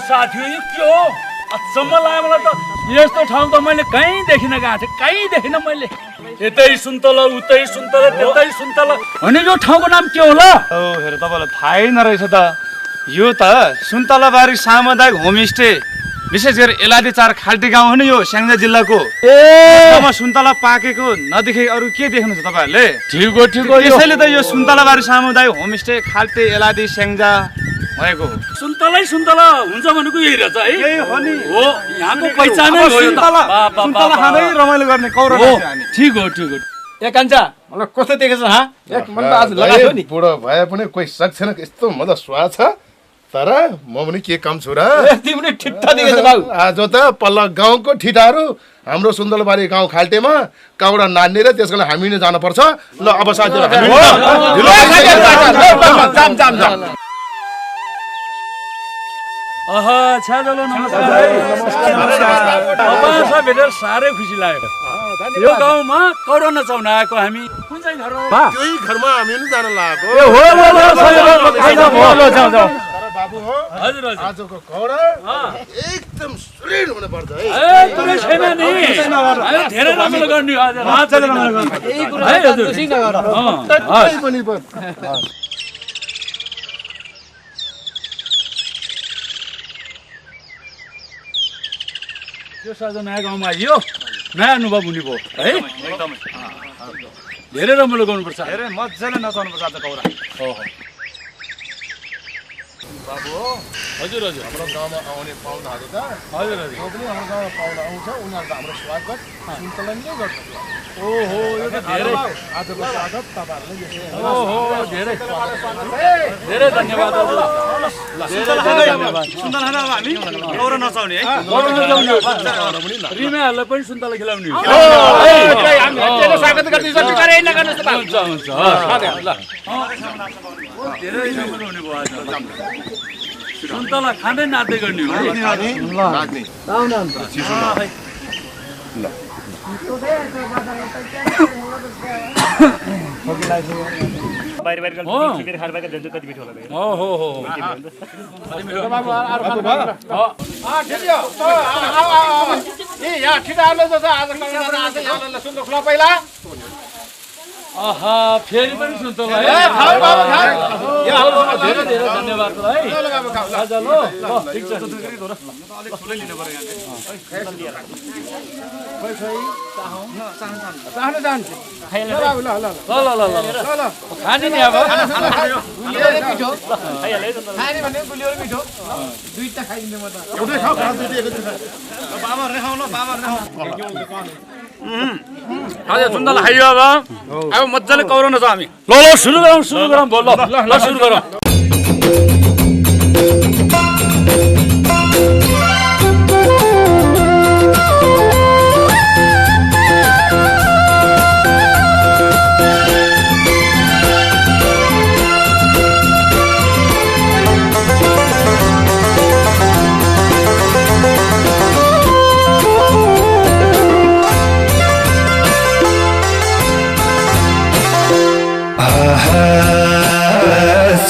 साथी यो के हो अचम्म लाग्यो मलाई त यस्तो ठाउँ त मैले कहीँ देखिन गएको थिएँ कहीँ देखिन मैले यतै सुन्तल उतै सुन्तल त्यतै सुन्तल अनि यो ठाउँको नाम के होला हेर तपाईँलाई थाहै नरहेछ त यो त सुन्तलाबारी सामुदायिक होमस्टे विशेष गरी एलादी 4 खाल्टी गाउँ हो नि यो स्याङ्जा जिल्लाको अब सुन्तला पाकेको नदेखे अरू के देख्नु छ तपाईँहरूले ठिक हो त्यसैले त यो सुन्तलाबारी सामुदायिक होमस्टे खाल्टे एलादी स्याङ्जा भएको हो सुन्तलै सुन्तला हुन्छ भनेको यही रहेछ है यही हो नि हो यहाँको पहिचानै हो सुन्तला खाँदै रमाइलो गर्ने कौरव हामी ठिक हो ए कान्छा मलाई कस्तो देखेछ एक मन त आज लगाएको नि बुढो भए पनि कोही सक्छ न यस्तो मजा स्वाद छ तर म पनि के कम छु र तिमीले ठिट्टा देखेछ बाबु आज त पल्ला गाउँको ठिटाहरू हाम्रो सुन्दरबारी गाउँ खाल्टेमा काउडा नाच्ने र त्यसको लागि हामी नै जानुपर्छ ल अब साथीहरु छ्याजलो नमस्कार तपाईहरुसँग भेटेर साह्रै खुसी लाग्यो यो गाउँमा कौरव नचाउन आएको हामी कुन चाहिँ घर हो त्यही घरमा हामी पनि जान लागेको बाबु हो हजुर आजको कौडा एकदम सुलिड हुनु पर्छ है कुनै छैन नि धेरै रमाइलो गर्ने आज यो साझा नयाँ गाउँमा आइयो नयाँ अनुभव हुने भयो है एकदमै धेरै रमाइलो गर्नुपर्छ धेरै मजाले नचाउनुपर्छ आज कौरा बाबु हो हजुर हाम्रो गाउँमा आउने पाहुनाहरू त हजुर जो पनि हाम्रो गाउँमा पाहुना आउँछ उनीहरूको हाम्रो स्वागत सुन्तला नै गर्छ ओहो यो त धेरै आजको स्वागत तपाईहरुले ओहो धेरै धेरै धन्यवाद हजुर सुन्तला खाना अब हामी कौरा नचाउने है रिमेहरूलाई पनि सुन्तला खिलाउने स्वागत गर्दिन्छ बिकारै नगर्नुस् त हुन्छ धेरै राम्रो हुने भयो आज सुन्तला खाँदै नाच्दै गर्ने हो फेरि पनि सुन्तला धेरै धेरै धन्यवाद है आज ल ठिक छ खाने नि अब आज सुन्तला खाइयो अब मजाले कौरन छ हामी ल सुरु गरौँ बोल ल सुरु गरौँ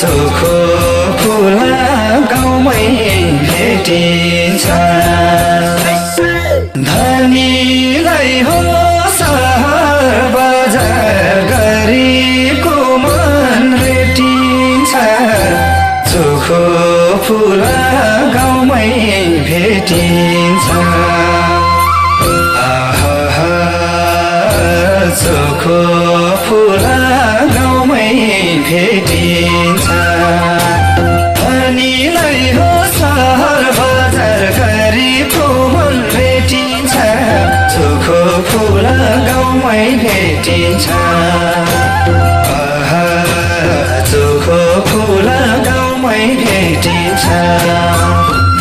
चोखो फुला गाउँमै भेटिन्छ धनीलाई हो सहर बजार गरिबको मन भेटिन्छ चोखो फुला गाउँमै भेटिन्छ चोखो फुला गाउँमै भेटिन्छ धनीलाई हो सहर बजार गरिबको मन भेटिन्छ चोखो फुला गाउँमै भेटिन्छ चोखो फुला गाउँमै भेटिन्छ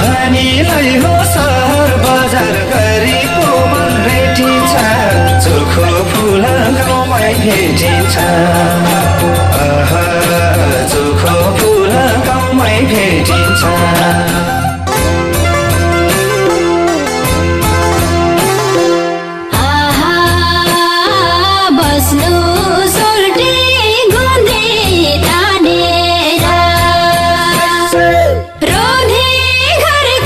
धनीलाई हो सहर बजार गरिबको मन भेटिन्छ चोखो फुला गाउँमै भेटिन्छ चोखो फुला गाउँमै भेटिन्छ घर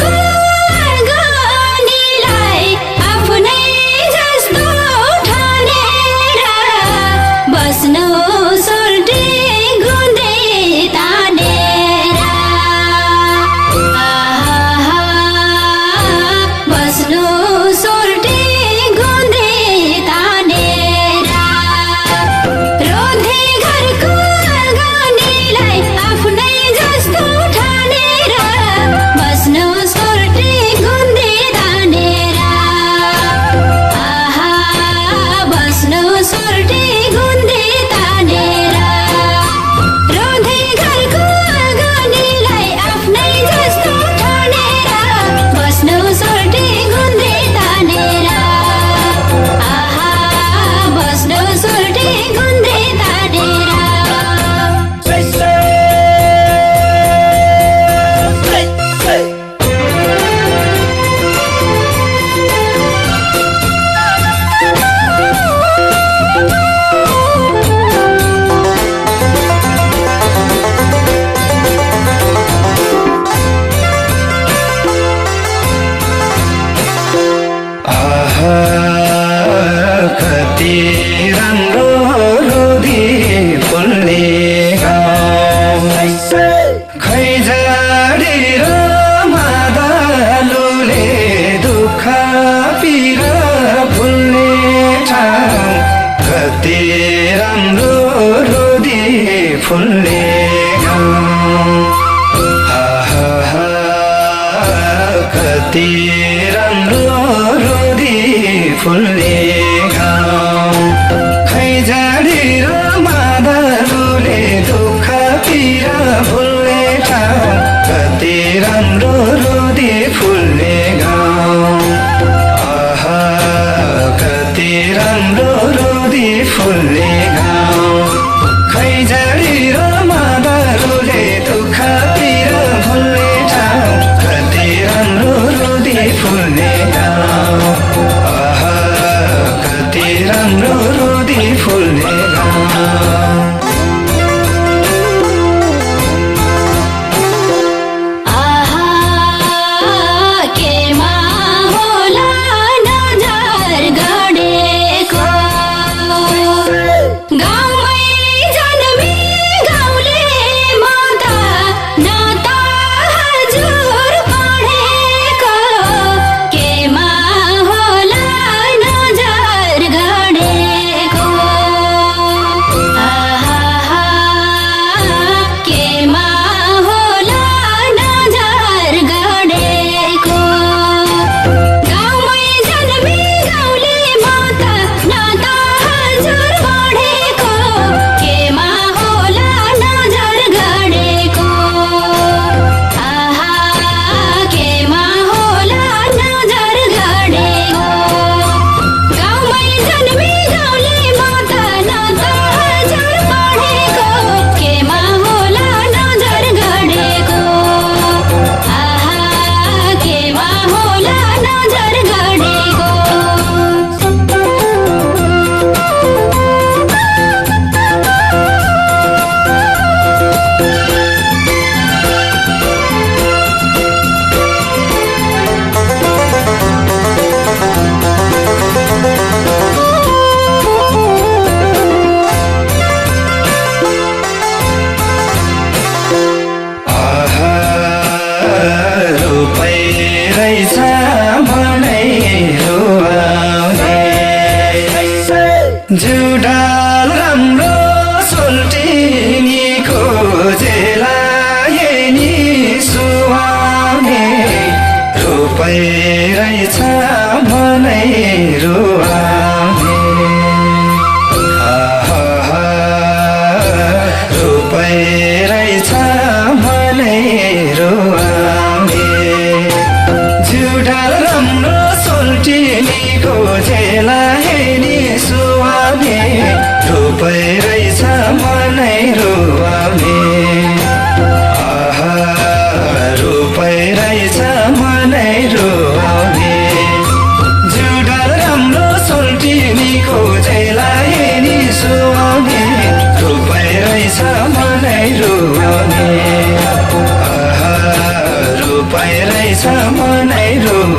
फुल्ने गाउँ कति राम्रो रोदी फुल्ने गाउँ खै झाडी र मादलुले दुःख पीडा भुल्ने ठाउँ कति राम्रो रोदी फुल्ने गाउँ कति राम्रो रोदी फुल्ने गाउँ खै झाडी र मादलुले दुःख पीडा भुल्ने ठाउँ कति राम्रो रोदी फुल्ने गाउँ कति राम्रो रोदी फुल्ने गाउँ जुडाल राम्रो सोल्टिनी खोजेला नि सुहाउने रोपै रहेछ मनै रुवाउने रोपै रहेछ मनै रुवाउने जुडाल राम्रो सोल्टिनी खोजेला नि सुहाउने रोपै रहेछ मनै रुवाउने रोपै रहेछ मनै रुवाउने जुडाल राम्रो सोल्टिनी खोजेला नि सुहाउने रोपै रहेछ मनै रुवाउने रोपै रहेछ मनै रुवाउने